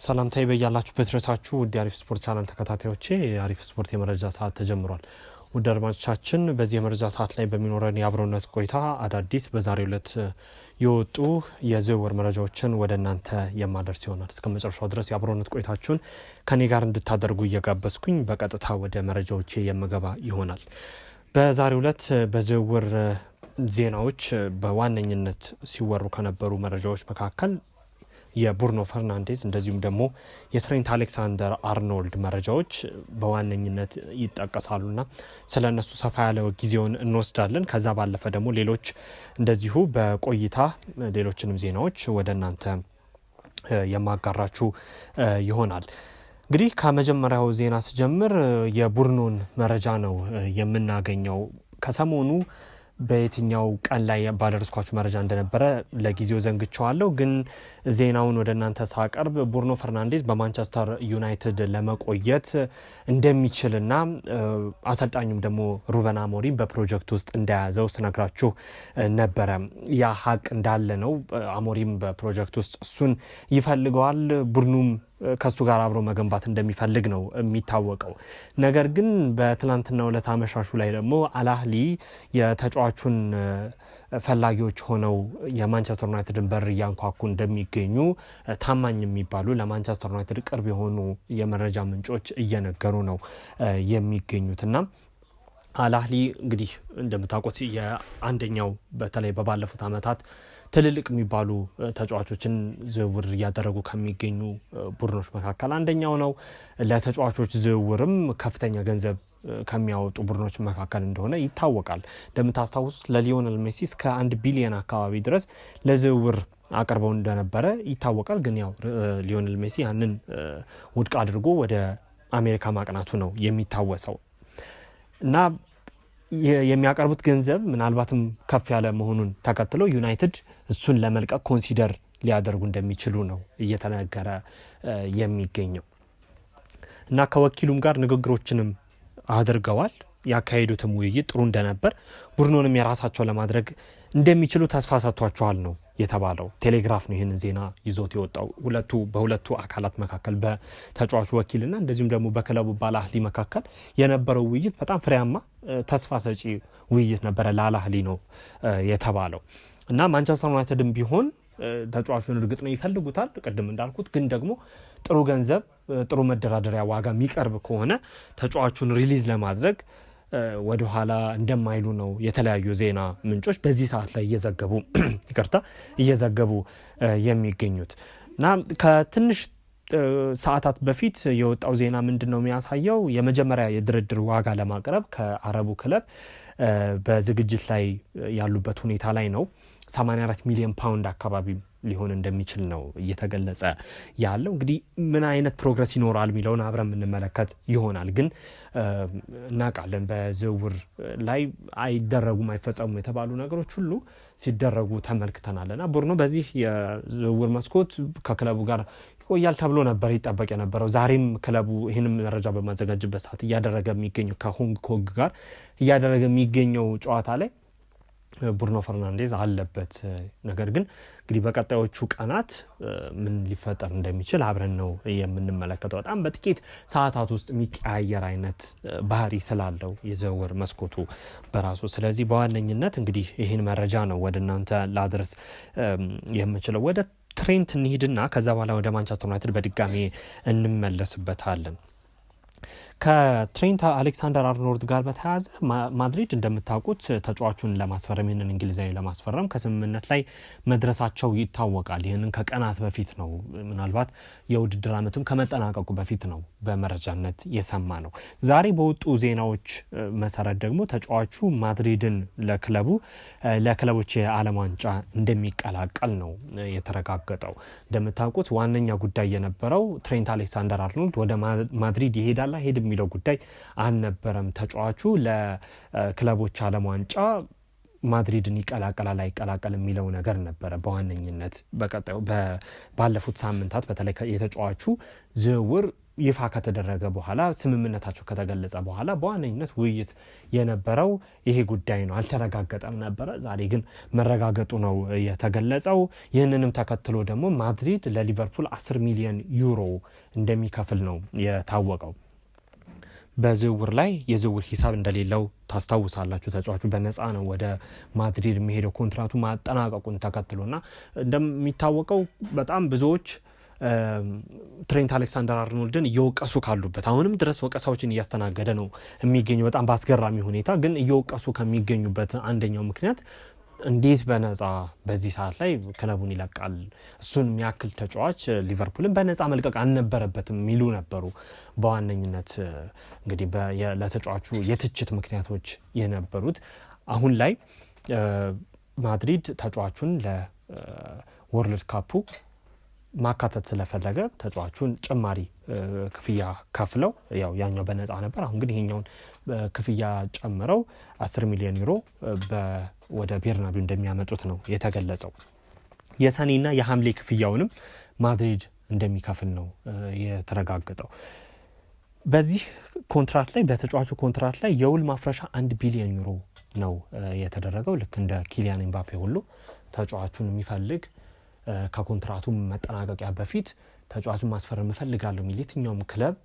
ሰላምታዬ በያላችሁበት ይድረሳችሁ ውድ የአሪፍ ስፖርት ቻናል ተከታታዮቼ፣ የአሪፍ ስፖርት የመረጃ ሰዓት ተጀምሯል። ውድ አድማጮቻችን፣ በዚህ የመረጃ ሰዓት ላይ በሚኖረን የአብሮነት ቆይታ አዳዲስ በዛሬው ዕለት የወጡ የዝውውር መረጃዎችን ወደ እናንተ የማደርስ ይሆናል። እስከ መጨረሻው ድረስ የአብሮነት ቆይታችሁን ከኔ ጋር እንድታደርጉ እየጋበዝኩኝ በቀጥታ ወደ መረጃዎቼ የምገባ ይሆናል። በዛሬው ዕለት በዝውውር ዜናዎች በዋነኝነት ሲወሩ ከነበሩ መረጃዎች መካከል የቡርኖ ፈርናንዴዝ እንደዚሁም ደግሞ የትሬንት አሌክሳንደር አርኖልድ መረጃዎች በዋነኝነት ይጠቀሳሉና ስለ እነሱ ሰፋ ያለ ጊዜውን እንወስዳለን። ከዛ ባለፈ ደግሞ ሌሎች እንደዚሁ በቆይታ ሌሎችንም ዜናዎች ወደ እናንተ የማጋራችሁ ይሆናል። እንግዲህ ከመጀመሪያው ዜና ስጀምር የቡርኖን መረጃ ነው የምናገኘው። ከሰሞኑ በየትኛው ቀን ላይ ባደረስኳችሁ መረጃ እንደነበረ ለጊዜው ዘንግቸዋለሁ። ግን ዜናውን ወደ እናንተ ሳቀርብ ቡርኖ ፈርናንዴዝ በማንቸስተር ዩናይትድ ለመቆየት እንደሚችልና አሰልጣኙም ደግሞ ሩበን አሞሪም በፕሮጀክት ውስጥ እንደያዘው ስነግራችሁ ነበረ። ያ ሀቅ እንዳለ ነው። አሞሪም በፕሮጀክት ውስጥ እሱን ይፈልገዋል። ቡድኑም ከእሱ ጋር አብሮ መገንባት እንደሚፈልግ ነው የሚታወቀው። ነገር ግን በትናንትናው ዕለት አመሻሹ ላይ ደግሞ አልአህሊ የተጫዋቹን ፈላጊዎች ሆነው የማንቸስተር ዩናይትድን በር እያንኳኩ እንደሚገኙ ታማኝ የሚባሉ ለማንቸስተር ዩናይትድ ቅርብ የሆኑ የመረጃ ምንጮች እየነገሩ ነው የሚገኙት። እና አልአህሊ እንግዲህ እንደምታውቁት የአንደኛው በተለይ በባለፉት ዓመታት ትልልቅ የሚባሉ ተጫዋቾችን ዝውውር እያደረጉ ከሚገኙ ቡድኖች መካከል አንደኛው ነው። ለተጫዋቾች ዝውውርም ከፍተኛ ገንዘብ ከሚያወጡ ቡድኖች መካከል እንደሆነ ይታወቃል። እንደምታስታውሱት ለሊዮነል ሜሲ እስከ 1 ቢሊዮን አካባቢ ድረስ ለዝውውር አቅርበው እንደነበረ ይታወቃል። ግን ያው ሊዮነል ሜሲ ያንን ውድቅ አድርጎ ወደ አሜሪካ ማቅናቱ ነው የሚታወሰው። እና የሚያቀርቡት ገንዘብ ምናልባትም ከፍ ያለ መሆኑን ተከትሎ ዩናይትድ እሱን ለመልቀቅ consider ሊያደርጉ እንደሚችሉ ነው እየተነገረ የሚገኘው። እና ከወኪሉም ጋር ንግግሮችንም አድርገዋል። ያካሄዱትም ውይይት ጥሩ እንደነበር፣ ቡድኑንም የራሳቸው ለማድረግ እንደሚችሉ ተስፋ ሰጥቷቸዋል ነው የተባለው። ቴሌግራፍ ነው ይህንን ዜና ይዞት የወጣው። በሁለቱ አካላት መካከል፣ በተጫዋቹ ወኪልና እንደዚሁም ደግሞ በክለቡ በአልአህሊ መካከል የነበረው ውይይት በጣም ፍሬያማ፣ ተስፋ ሰጪ ውይይት ነበረ ለአልአህሊ ነው የተባለው። እና ማንቸስተር ዩናይትድም ቢሆን ተጫዋቹን እርግጥ ነው ይፈልጉታል፣ ቅድም እንዳልኩት፣ ግን ደግሞ ጥሩ ገንዘብ፣ ጥሩ መደራደሪያ ዋጋ የሚቀርብ ከሆነ ተጫዋቹን release ለማድረግ ወደኋላ እንደማይሉ ነው የተለያዩ ዜና ምንጮች በዚህ ሰዓት ላይ እየዘገቡ፣ ይቅርታ፣ እየዘገቡ የሚገኙት። እና ከትንሽ ሰዓታት በፊት የወጣው ዜና ምንድን ነው የሚያሳየው? የመጀመሪያ የድርድር ዋጋ ለማቅረብ ከአረቡ ክለብ በዝግጅት ላይ ያሉበት ሁኔታ ላይ ነው። 84 ሚሊዮን ፓውንድ አካባቢ ሊሆን እንደሚችል ነው እየተገለጸ ያለው። እንግዲህ ምን አይነት progress ይኖራል የሚለውን አብረን የምንመለከት ይሆናል። ግን እናውቃለን፣ በዝውውር ላይ አይደረጉም፣ አይፈጸሙም የተባሉ ነገሮች ሁሉ ሲደረጉ ተመልክተናል። እና ቡርኖ በዚህ የዝውውር መስኮት ከክለቡ ጋር ይቆያል ተብሎ ነበር ይጠበቅ የነበረው። ዛሬም ክለቡ ይህንም መረጃ በማዘጋጅበት ሰዓት እያደረገ የሚገኘው፣ ከሆንግ ኮንግ ጋር እያደረገ የሚገኘው ጨዋታ ላይ ቡርኖ ፈርናንዴዝ አለበት። ነገር ግን እንግዲህ በቀጣዮቹ ቀናት ምን ሊፈጠር እንደሚችል አብረን ነው የምንመለከተው። በጣም በጥቂት ሰዓታት ውስጥ የሚቀያየር አይነት ባህሪ ስላለው የዝውውር መስኮቱ በራሱ። ስለዚህ በዋነኝነት እንግዲህ ይህን መረጃ ነው ወደ እናንተ ላድረስ የምችለው። ወደ ትሬንት እንሂድና ከዛ በኋላ ወደ ማንቸስተር ዩናይትድ በድጋሚ እንመለስበታለን። ከትሬንት አሌክሳንደር አርኖልድ ጋር በተያያዘ ማድሪድ እንደምታውቁት ተጫዋቹን ለማስፈረም፣ ይህንን እንግሊዛዊ ለማስፈረም ከስምምነት ላይ መድረሳቸው ይታወቃል። ይህንን ከቀናት በፊት ነው፣ ምናልባት የውድድር ዓመቱም ከመጠናቀቁ በፊት ነው በመረጃነት የሰማነው። ዛሬ በወጡ ዜናዎች መሰረት ደግሞ ተጫዋቹ ማድሪድን ለክለቡ ለክለቦች የዓለም ዋንጫ እንደሚቀላቀል ነው የተረጋገጠው። እንደምታውቁት ዋነኛ ጉዳይ የነበረው ትሬንት አሌክሳንደር አርኖልድ ወደ ማድሪድ ይሄዳል አይሄድም የሚለው ጉዳይ አልነበረም። ተጫዋቹ ለክለቦች ዓለም ዋንጫ ማድሪድን ይቀላቀላል አይቀላቀል የሚለው ነገር ነበረ በዋነኝነት በቀጣዩ ባለፉት ሳምንታት በተለይ የተጫዋቹ ዝውውር ይፋ ከተደረገ በኋላ፣ ስምምነታቸው ከተገለጸ በኋላ በዋነኝነት ውይይት የነበረው ይሄ ጉዳይ ነው። አልተረጋገጠም ነበረ። ዛሬ ግን መረጋገጡ ነው የተገለጸው። ይህንንም ተከትሎ ደግሞ ማድሪድ ለሊቨርፑል 10 ሚሊዮን ዩሮ እንደሚከፍል ነው የታወቀው። በዝውውር ላይ የዝውውር ሂሳብ እንደሌለው ታስታውሳላችሁ። ተጫዋቹ በነፃ ነው ወደ ማድሪድ የሚሄደው ኮንትራቱ ማጠናቀቁን ተከትሎና እንደሚታወቀው በጣም ብዙዎች ትሬንት አሌክሳንደር አርኖልድን እየወቀሱ ካሉበት፣ አሁንም ድረስ ወቀሳዎችን እያስተናገደ ነው የሚገኘው። በጣም በአስገራሚ ሁኔታ ግን እየወቀሱ ከሚገኙበት አንደኛው ምክንያት እንዴት በነፃ በዚህ ሰዓት ላይ ክለቡን ይለቃል? እሱን የሚያክል ተጫዋች ሊቨርፑልን በነፃ መልቀቅ አልነበረበትም የሚሉ ነበሩ። በዋነኝነት እንግዲህ ለተጫዋቹ የትችት ምክንያቶች የነበሩት። አሁን ላይ ማድሪድ ተጫዋቹን ለ World Cup ኡ ማካተት ስለፈለገ ተጫዋቹን ጭማሪ ክፍያ ከፍለው፣ ያው ያኛው በነፃ ነበር። አሁን ግን ይሄኛውን ክፍያ ጨምረው 10 ሚሊዮን ዩሮ ወደ ቤርናቢው እንደሚያመጡት ነው የተገለጸው። የሰኔና የሐምሌ ክፍያውንም ማድሪድ እንደሚከፍል ነው የተረጋገጠው። በዚህ ኮንትራት ላይ፣ በተጫዋቹ ኮንትራት ላይ የውል ማፍረሻ 1 ቢሊዮን ዩሮ ነው የተደረገው። ልክ እንደ ኪሊያን ኤምባፔ ሁሉ ተጫዋቹን የሚፈልግ፣ ከኮንትራቱ መጠናቀቂያ በፊት ተጫዋቹን ማስፈረም እፈልጋለሁ የሚል የትኛውም ክለብ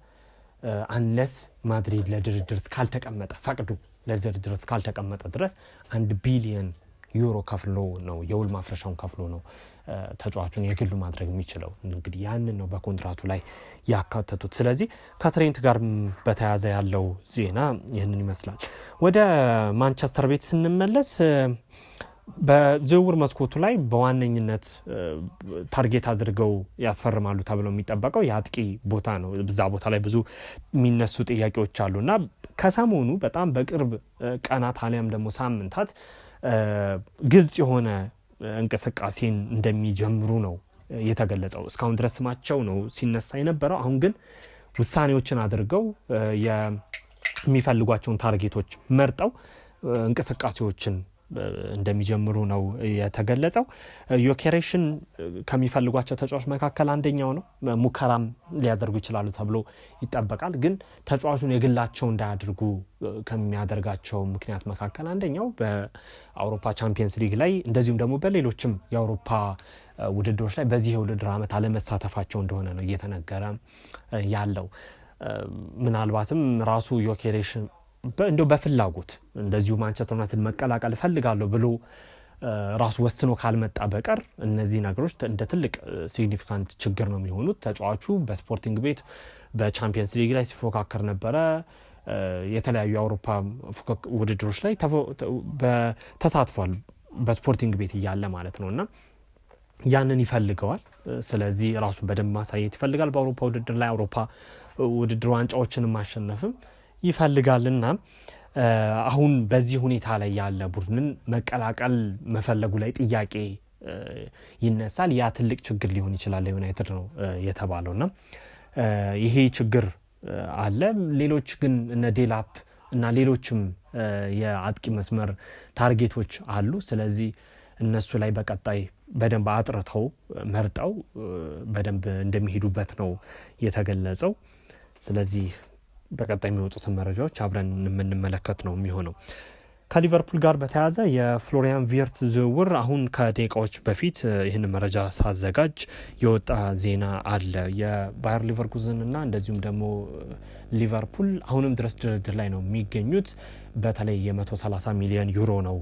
unless ማድሪድ ለድርድር እስካልተቀመጠ፣ ፈቅዶ ለድርድር እስካልተቀመጠ ድረስ 1 ቢሊየን ዩሮ ከፍሎ ነው፣ የውል ማፍረሻውን ከፍሎ ነው ተጫዋቹን የግሉ ማድረግ የሚችለው። እንግዲህ ያንን ነው በኮንትራቱ ላይ ያካተቱት። ስለዚህ ከትሬንት ጋር በተያያዘ ያለው ዜና ይህንን ይመስላል። ወደ ማንቸስተር ቤት ስንመለስ በዝውውር መስኮቱ ላይ በዋነኝነት target አድርገው ያስፈርማሉ ተብሎ የሚጠበቀው የአጥቂ ቦታ ነው። እዛ ቦታ ላይ ብዙ የሚነሱ ጥያቄዎች አሉ እና ከሰሞኑ በጣም በቅርብ ቀናት አሊያም ደግሞ ሳምንታት ግልጽ የሆነ እንቅስቃሴን እንደሚጀምሩ ነው የተገለጸው። እስካሁን ድረስ ስማቸው ነው ሲነሳ የነበረው። አሁን ግን ውሳኔዎችን አድርገው የሚፈልጓቸውን target ኦች መርጠው እንቅስቃሴዎችን እንደሚጀምሩ ነው የተገለጸው። ዮኬሬሽን ከሚፈልጓቸው ተጫዋች መካከል አንደኛው ነው። ሙከራም ሊያደርጉ ይችላሉ ተብሎ ይጠበቃል። ግን ተጫዋቹን የግላቸው እንዳያደርጉ ከሚያደርጋቸው ምክንያት መካከል አንደኛው በአውሮፓ ቻምፒየንስ ሊግ ላይ እንደዚሁም ደግሞ በሌሎችም የአውሮፓ ውድድሮች ላይ በዚህ የውድድር ዓመት አለመሳተፋቸው እንደሆነ ነው እየተነገረ ያለው። ምናልባትም ራሱ ዮኬሬሽ እንደው በፍላጎት እንደዚሁ ማንቸስተር ዩናይትድ መቀላቀል እፈልጋለሁ ብሎ ራሱ ወስኖ ካልመጣ በቀር እነዚህ ነገሮች እንደ ትልቅ significant ችግር ነው የሚሆኑት። ተጫዋቹ በስፖርቲንግ ቤት በቻምፒየንስ ሊግ ላይ ሲፎካከር ነበረ። የተለያዩ የአውሮፓ ውድድሮች ላይ ተሳትፏል፣ በስፖርቲንግ ቤት እያለ ማለት ነው፣ እና ያንን ይፈልገዋል። ስለዚህ ራሱን በደንብ ማሳየት ይፈልጋል። በአውሮፓ ውድድር ላይ አውሮፓ ውድድር ዋንጫዎችን ማሸነፍም ይፈልጋልና አሁን በዚህ ሁኔታ ላይ ያለ ቡድንን መቀላቀል መፈለጉ ላይ ጥያቄ ይነሳል። ያ ትልቅ ችግር ሊሆን ይችላል ለዩናይትድ ነው የተባለው እና ይሄ ችግር አለ። ሌሎች ግን እነ ዴላፕ እና ሌሎችም የአጥቂ መስመር target ኦች አሉ። ስለዚህ እነሱ ላይ በቀጣይ በደንብ አጥርተው መርጠው በደንብ እንደሚሄዱበት ነው የተገለጸው። ስለዚህ በቀጣይ የሚወጡትን መረጃዎች አብረን የምንመለከት ነው የሚሆነው። ከሊቨርፑል ጋር በተያያዘ የፍሎሪያን ቪርት ዝውውር አሁን ከደቂቃዎች በፊት ይህን መረጃ ሳዘጋጅ የወጣ ዜና አለ። የባየር ሊቨርኩዝን እና እንደዚሁም ደግሞ ሊቨርፑል አሁንም ድረስ ድርድር ላይ ነው የሚገኙት። በተለይ የ130 ሚሊዮን ዩሮ ነው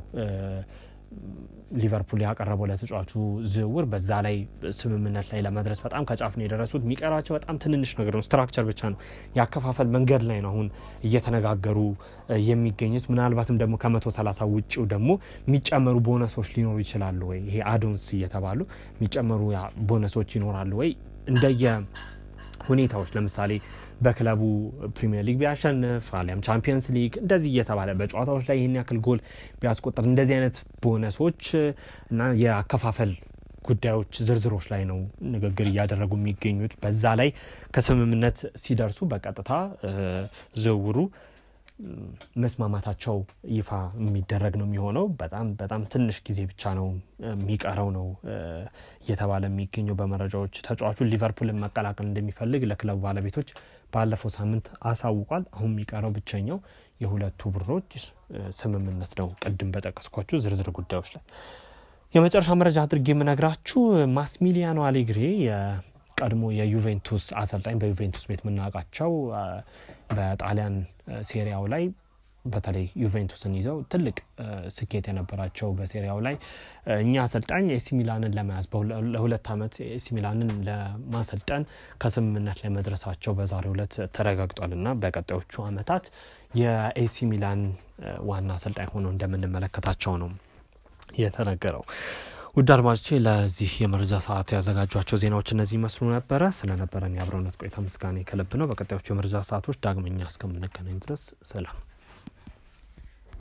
ሊቨርፑል ያቀረበው ለተጫዋቹ ዝውውር። በዛ ላይ ስምምነት ላይ ለመድረስ በጣም ከጫፍ ነው የደረሱት። የሚቀራቸው በጣም ትንንሽ ነገር ነው፣ structure ብቻ ነው፣ ያከፋፈል መንገድ ላይ ነው አሁን እየተነጋገሩ የሚገኙት። ምናልባትም ደግሞ ከ130 ውጭው ደግሞ የሚጨመሩ ቦነሶች ሊኖሩ ይችላሉ ወይ፣ ይሄ add-ons እየተባሉ የሚጨመሩ ቦነሶች ይኖራሉ ወይ እንደየ ሁኔታዎች፣ ለምሳሌ በክለቡ ፕሪሚየር ሊግ ቢያሸንፍ አሊያም ቻምፒየንስ ሊግ እንደዚህ እየተባለ በጨዋታዎች ላይ ይህን ያክል ጎል ቢያስቆጥር እንደዚህ አይነት ቦነሶች እና የአከፋፈል ጉዳዮች ዝርዝሮች ላይ ነው ንግግር እያደረጉ የሚገኙት። በዛ ላይ ከስምምነት ሲደርሱ በቀጥታ ዝውውሩ መስማማታቸው ይፋ የሚደረግ ነው የሚሆነው። በጣም በጣም ትንሽ ጊዜ ብቻ ነው የሚቀረው ነው እየተባለ የሚገኘው በመረጃዎች። ተጫዋቹ ሊቨርፑልን መቀላቀል እንደሚፈልግ ለክለቡ ባለቤቶች ባለፈው ሳምንት አሳውቋል። አሁን የሚቀረው ብቸኛው የሁለቱ ቡድኖች ስምምነት ነው፣ ቅድም በጠቀስኳችሁ ዝርዝር ጉዳዮች ላይ። የመጨረሻ መረጃ አድርጌ የምነግራችሁ ማስሚሊያኖ አሌግሪ፣ የቀድሞ የዩቬንቱስ አሰልጣኝ፣ በዩቬንቱስ ቤት የምናውቃቸው፣ በጣሊያን ሴሪያው ላይ በተለይ ዩቬንቱስን ይዘው ትልቅ ስኬት የነበራቸው በሴሪያው ላይ፣ እኚህ አሰልጣኝ ኤሲ ሚላንን ለመያዝ፣ ለ2 ዓመት ኤሲ ሚላንን ለማሰልጠን ከስምምነት ላይ መድረሳቸው በዛሬው ዕለት ተረጋግጧል እና በቀጣዮቹ ዓመታት የኤሲ ሚላን ዋና አሰልጣኝ ሆነው እንደምንመለከታቸው ነው የተነገረው። ውድ አድማጮቼ፣ ለዚህ የመረጃ ሰዓት ያዘጋጇቸው ዜናዎች እነዚህ ይመስሉ ነበረ። ስለነበረን የአብሮነት ቆይታ ምስጋና ከልብ ነው። በቀጣዮቹ የመረጃ ሰዓቶች ዳግመኛ እስከምንገናኝ ድረስ ሰላም።